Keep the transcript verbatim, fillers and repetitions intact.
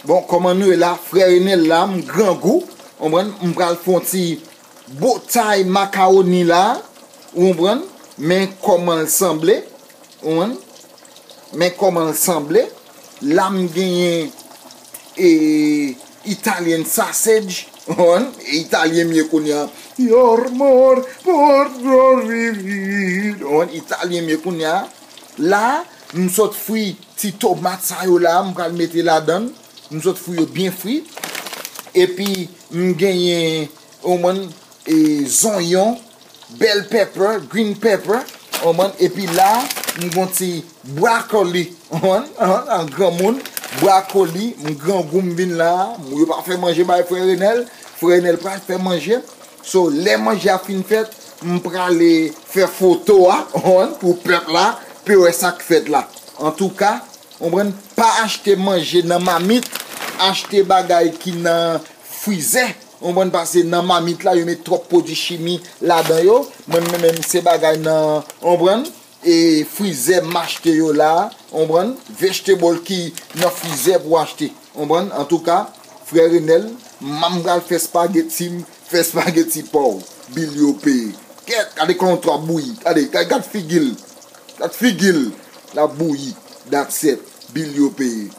Bon, kòman nou ye la? Frè Renel la, m grangou. Ou konprann? M pral fè yon ti botay makawoni la. Ou konprann? Men kòman l sanble. Ou konprann? Men kòman l sanble. La, m genyen e, Italian sausage. Ou konprann? E Italyen m ye kounye a. Your more, por, por, vivir. Ou konprann? Italyen m ye kounye a. La, m sot fri ti tomat sa yo la, m pral mete ladan l. M sot fri yo byen fri. Epi, m genyen, ou konprann, e, zonyon, bell pepper, green pepper, ou konprann. Epi la, m gon ti broccoli, ou konprann, an, an granmoun, broccoli, m grangou, m vin la, yo pa fè manje bay frè Renel, frè Renel pral fè manje. So, lè manje a fin fèt, m prale fè foto a, ou konprann, pou pèp la, pou wè sa k fèt la. Antouka, ou konprann, pa achte manje nan mamit, achte bagay ki nan frizè, ou konprann, pase nan mamit la, yo met twòp pwodui chimi ladan yo. Mwen menm, menm se bagay nan, ou konprann, e frizè m achte yo la, ou konprann, vegetable ki nan frizè pou achte, ou konprann. Antouka, frè Renel, m pral fè spaghetti m, fè spaghetti pa w, bil yo peye. Kèt, gade kòman w ap bouyi, gade, gade, gade figi l, gade figi l, l ap bouyi, that's it, bil yo peye.